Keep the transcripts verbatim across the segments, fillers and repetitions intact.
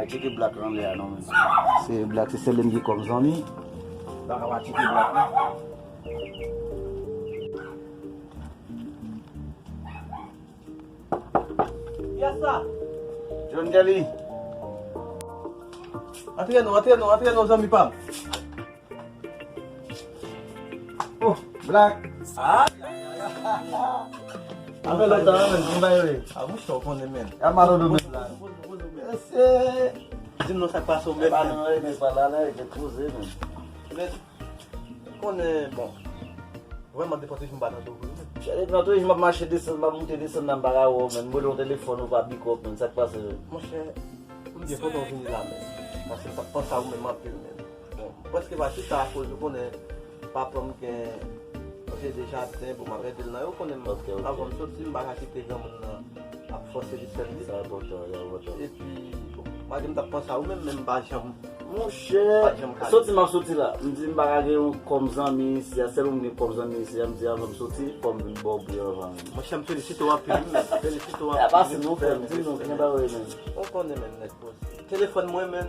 Tcheke Black anlè a non, men. Se Black, se sèl li m gen kòm zanmi. Black ap tcheke Black, non. Yes, sir. John Kelly. Antre non, antre non, antre non, zanmi pa m. Oh, Black. Ah, afè lontan, men, kòman w ye? Ah, monchè, w konnen, men. A malo do men la. Mesye. Di m non, sa k pase w, men? Ba nou, men, pa la, la, e te poze, men. Men, konnen, bon. Vrèman, depi nan toujou m pa nan toujou. Depi nan toujou m ap mache desann, m ap moute desann la, m pa ka wè w, men. M rele w telefòn, ou pa pick up, men. Sa k pase, men? Monchè, m byen kontan w vini la, men. Paske m t ap panse a ou menm anpil, men. Bon, m prèske pa chita akoz ou konnen papa m gen yon seri de jaden, bon, m ap rete l nan yo, ou konnen m, ok, ok, anvan m soti, m pa ka kite granmoun nan ap fòse li fè l li. Sa enpòtan, sa enpòtan. Epi, bon, malgre m t ap panse a ou menm, men m pa janm, monchè, m pa janm ka soti, m ap soti la. M di m pa ka gen yon kòm zanmi isi a, sèl moun m gen kòm zanmi isi a, m di anvan m soti, fò m vin ba w bri anvan. Monchè, m felisite w anpil, wi, men. Felisite w anpil. A pase nou, frè m, di nou, men, men, men. Ou konnen, men, nèt poze. Telefòn mwen, men,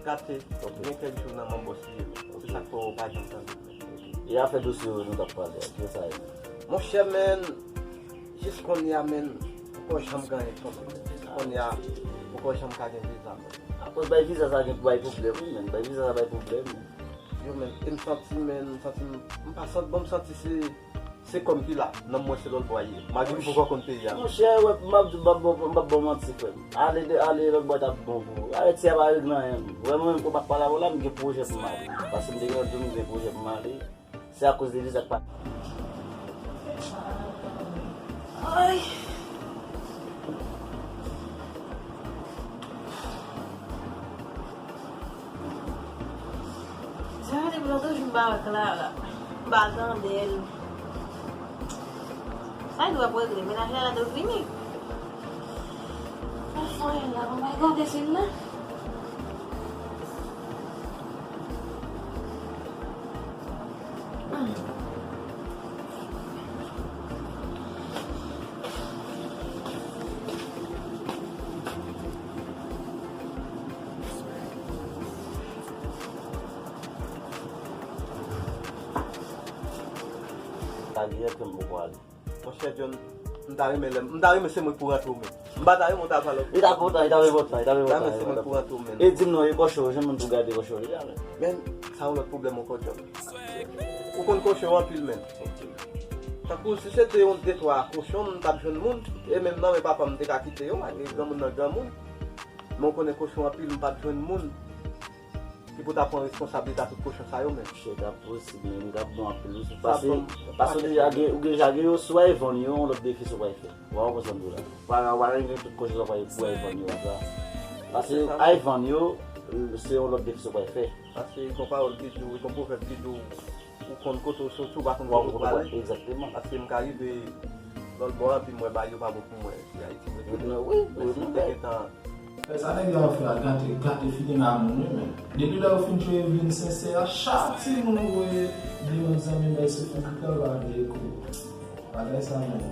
gate, ok, gen kèk jou nan manbòs li ye, men. Ok. Se sa k fè w pa janm tande l, men. Ok. E afè dosye yo nou t ap pale a, ki sa ye, men? Monchè, men, jis kounye a, men, m poko janm gen anyen tonbe, men. Jis kounye a, m poko janm ka gen viza, men. Akoz bay viza sa gen pou bay pwoblèm, wi, men. Bay viza sa bay pwoblèm. Yo, men, e m santi, men, m santi, m, m pa santi, bon, m santi se Se kò m ki la, nanm mwen se lòt bò a ye. Malgre m poko konn peyi a. Monchè, wè, m ap di, m ap ba w, m ap ba w manti, frè m. Ale de, ale lòt bò t ap bon pou ou. Ayiti a pa regle anyen. Wè, mwen menm, kòm m ap pale avè w la, m gen pwojè pou m ale. Paske m te gen lòt jou, m gen pwojè pou m ale. Se akoz de viza k pa. Ay. Sa depi lòt jou m pa wè Clara, m pa tande l. Sa dwe ap regle, mennaj la la dwe vini. Rafael la, bon, bay gade si l la. Sa gen ke m poko ale. Monchè John, m ta renmen lè, m ta renmen se mwen k pou rantre w menm. M pa ta renmen w ta pale. Li ta kontan, li ta byen kontan, li ta byen kontan. M ta renmen se mwen k pou rantre w menm. E di m non, e kòchè w, jan moun pou gade kòchè w deja, men. Men, sa yon lòt pwoblèm ankò, John. Ou konn kòchè w anpil, men. Tankou si se te yon de twa kochon, m t ap jwenn moun, e menm nan men papa m, m te ka kite yo, malgre granmoun nan granmoun. Men w konnen kochon anpil, m p ap jwenn moun ki pou ta pran responsablite a tout kochon sa yo, men. Shit, ap posib, men, li t ap bon anpil, wi. Sa pase, bon, pase ou deja gen, ou deja gen yo, si w al vann yo, yon lòt defis ou pral fè. Ou konprann sa m di w la? Ou pa, ou pa gen tout kochon sa w pral, pou al vann yo konsa. Paske al vann yo, se yon lòt defis ou pral fè. Paske gon pawòl ki di w, gon pwovèb ki di w, ou konn kote w soti, ou pa konn kote w prale. Egzakteman. Paske m ka rive lòt bò a, epi m wè bagay yo pa bon pou mwen. Se Ayiti m rete. Wi, wi, men si m te gentan. Fè sa nèg yo ap fè a, gate, gate figi nan moun wi, men. Depi lè yo fin tchwe Evelyn Sincère, chak timoun ou voye deyò zanmi m, se fè tout lè yo pa vle kou. Bagay sa menm.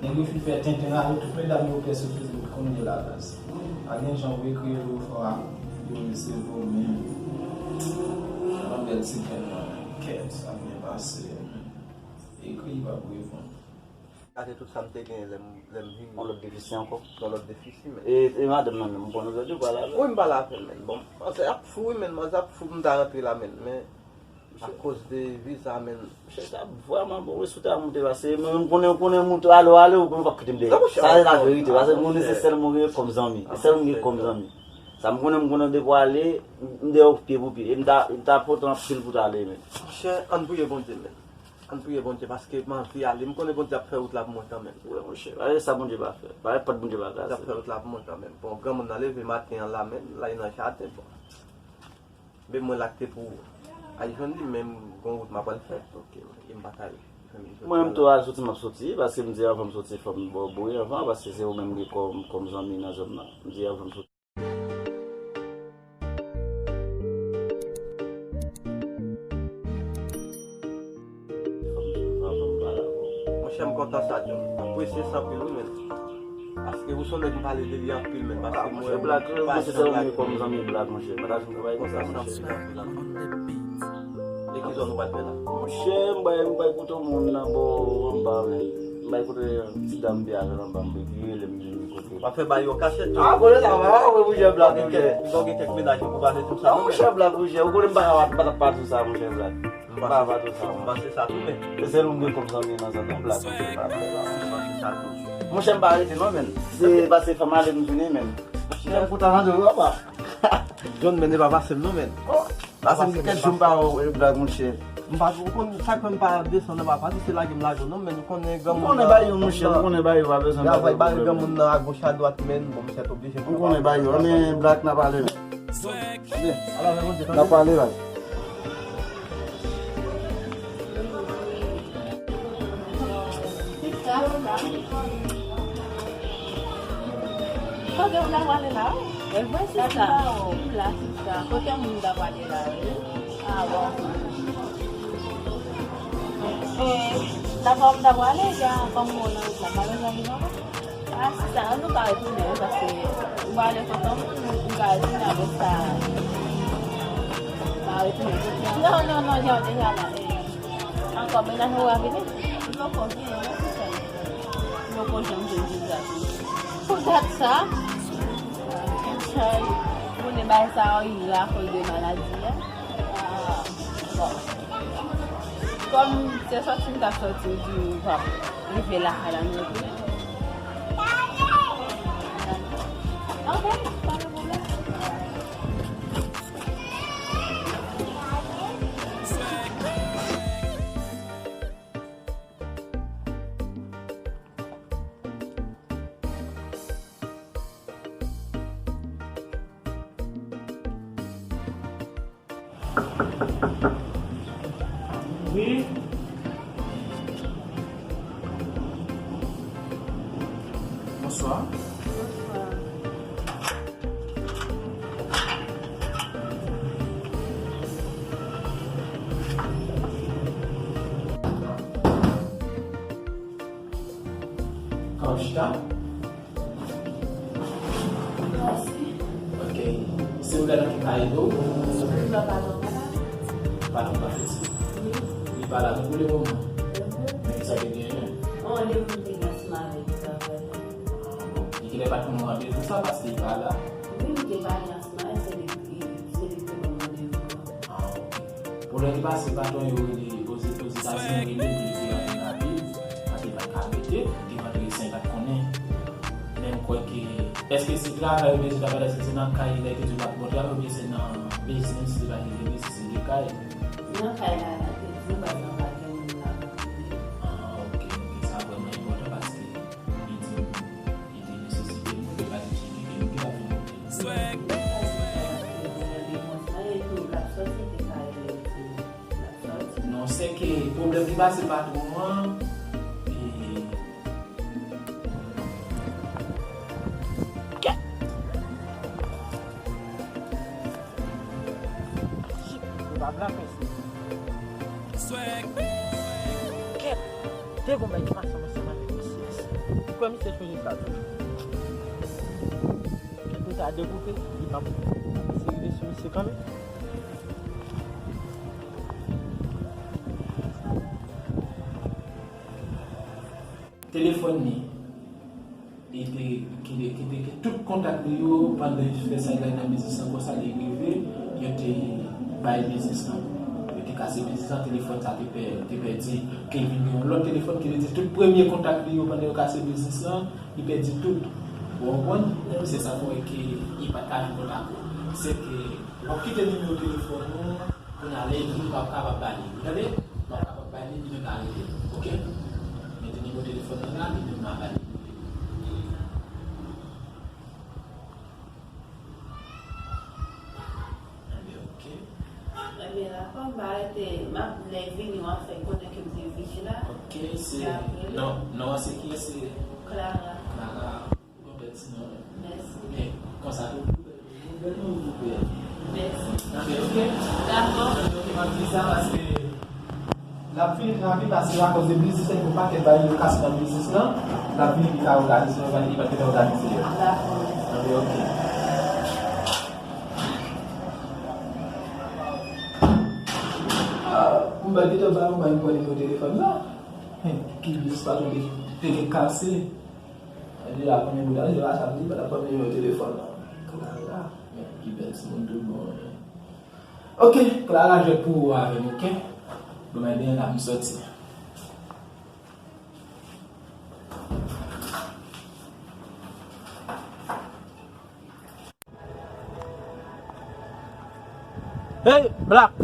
Nèg yo fin fè tenten avèk tout medam yo pè sou Facebook kounye la baz. Pa gen jan pou ekri yo fò a, yo resevwa w menm. Yon bèl ti grenn nan kèt, sa byen pase. Ekri, li p ap reponn. Gade tout sa m te genyen lè m, lè m vini. Yon lòt defisi ankò. Yon lòt defisi, men. E, e madanm nan menm, m konnen jodi w pale avè l. Wi, m pale avè l, men. Bon, manzè ap fou, wi, men. Manzè ap fou pou m ta rantre la, men. Men, akoz de viza, men. Mesye sa vrèman bon, wi, sou ta moute, paske mwen menm konnen, konnen moute, ale w ale, ou konnen w p ap kite m dèyè. Sa se la verite, paske m konnen se sèl moun gen kòm zanmi. Se sèl moun gen kòm zanmi. Sa m konnen, m konnen depi w ale, m dèyè w pye pou pye. E m ta, m ta kontan anpil pou w ta ale, men. Monchè, ann priye Bondye, men. Ann priye Bondye, paske m anvi ale. M konnen Bondye ap fè wout la pou mwen kanmenm. Wi, monchè. Pa gen sa Bondye pa fè. Pa gen pòt Bondye pa kraze. Bondye ap fè wout la pou mwen kanmenm. Bon, granmoun nan leve maten an la menm, l al nan jaden, bon. Men mwen lakte pou al jwenn li, men m gon wout m apral fè. Ok, e m pa ka jwenn li jodi a la. Mwen menm tou al soti m ap soti, paske m di anvan m soti fò m ba w bri anvan, paske se ou menm m gen kòm, kòm zanmi nan zòn nan. M di anvan m soti. Monchè, m kontan sa, John. M apresye sa anpil, wi, men. Paske E ou se yon nèg m pale de li anpil, men, paske mwen, monchè, Black, mwen se sa ou ye kòm zanmi Black, monchè. Pa ta fin travay konsa, monchè. E ki zòn ou pral fè la? Monchè, m bay, m bay kote yon moun nan bò anba, men. M bay kote ti dam te avè l anba, m ki rele m di kote. W ap fè bay yon kachèt, tou. Ah, kote sa va, wi, monchè, Black, monchè. Ou gen kèk mennaj pou pale tou sa, non, monchè, Black, monchè. Ou konnen m pa ka pa, pa, pa tou sa, monchè, Black. M pa, pa tou sa, monchè. M panse sa tou, men. Se sèl ou m gen kòm zanmi nan zòn nan, Black, monchè, pa fè la. M panse sa tou. Monchè, m pa rete, non, men. Se pase fè m ale m vini, men. Monchè, m kontan tande w, papa. John, men, e pa fasil, non, men. Pase m gen kèk jou m pa wè w, Black, monchè. M pa, ou konn, sa k fè m pa desann anba, pa sou se lage m lage w, non, men ou konnen granmoun nan. M konnen ba yo, monchè, m konnen ba yo, pa bezwen ba yo pwoblèm. Granmoun nan agoch adwat, men, bon, m sèt oblije. M konnen ba yo, men Black nan pale, men. N ap pale, baz. Kote w ta prale la, wi? E vre, sista. M la, sista. Kote moun ta prale la, wi? Ah, bon. E, ta fè m ta prale, jan, kòm ou nan wout la, pa bezwen vin ankò? Ah, sista, an nou ka retounen, wi, paske ou pa ale kote moun, ou ka retounen apre sa. Pa retounen kote an. Non, non, non, jan w deja la. Ankò, mennaj mwen va vini? Li poko vini, non, sista. Li poko janm vini, sista. Pou dat sa, chay, konnen bagay sa yo, li la akoz de maladi a. Ah, bon. Kòm se sòti m t ap sòti, ou di ou p ap rive lakay la, nou retounen. Ok, pa gen pwoblèm. Wi. Bonswa. Bonswa. Ka w chita? Mèsi. Ok. Se ou la nan ki ka ede w? Patwon pa la. Patwon pa fleksib. Wi. Li pa la pou le moman. Mhm. Men ki sa te genyen? On, li te gen asma, li travay. Ah, bon. Li genlè pa t konn randevou sa paske li pa la. Wi, li te pa gen asma, se li, se li te ban m randevou an. Ah, ok. Pwoblèm ki pase patwon yo rele Oze-, Ozetazini, rele pou li te rantre rapid, paske li pa t ka rete, li te rantre san li pa t konnen. Men m kwè ke, èske se travay oubyen se travay la, èske se nan kay lè te di w pa t bon travay oubyen se nan biznis li pa t vle rete, si se de kay? Nan kay la, la te di, pa egzanp, pa gen moun la pou vini. Ah, ok, ok, sa vrèman enpòtan paske li di, li te nesesite nou, li pa t di ki ke nou ki pa vin kote. Swag. Non, se ke pwoblèm ki pase patwon an, e, kèt! Yo pa black, mesye. Swag. Kèt! Te gon bèl ki pase ansanm avèk misye. Ou kwè misye sonje sa tou? Kèt, misye a degoupe, li pa pou. Se rive sou misye kanmenm. Telefòn li, li te kite, kite, kite tout kontak li yo pandan l fè sa l nan biznis lan, konsa li rive, yo te bay biznis lan. Yo te kase biznis lan, telefòn sa te pè-, te pèdi. Kevin gen yon lòt telefòn ki te di tout premye kontak li yo pandan yo kase biznis lan, li pèdi tout. Ou konprann? Se sa k fè ke li pa t ka jwenn kontak ou. Se ke w ap kite nimewo telefòn ou, kounye a lè li vini, w ap kapab ba li. Ou tande? W ap kapab ba li, li menm l a rele. Oke? Mete nimewo telefòn nan la, li menm l a ba li. Tande, oke. Ebyen, dakò, m pa rete, m ap lè vini, w ap fè konnen ke m te vini la. Oke, se, non, non, se kiyès se? Clara. Clara. Ou gon bèl ti non, wi. Mèsi. Men, konsa tou, ou bèl, ou bèl, ou bèl. Mèsi. Nan men, oke? Dakò. Nan men, oke, m ap di sa paske L ap vini pi rapid paske akoz de biznis la, gen yon pakèt bagay yo kase nan biznis lan. L ap vini pi ka òganize, òganize, li pa t gentan òganize yo. Dakò. Anben, oke. Ah, m pa t gentan ba yon bay pou nimewo telefòn la. Hen, ki biznis patwon te, te gen kase. Deja konbyen bout ane deja sa m di pa t ap pran nimewo telefòn nan. Clara, men ki bèl timoun tout bon. Oke, Clara jwèt pou ou avè m, oke? Bon, men byen la, m sòti. Hey, Black!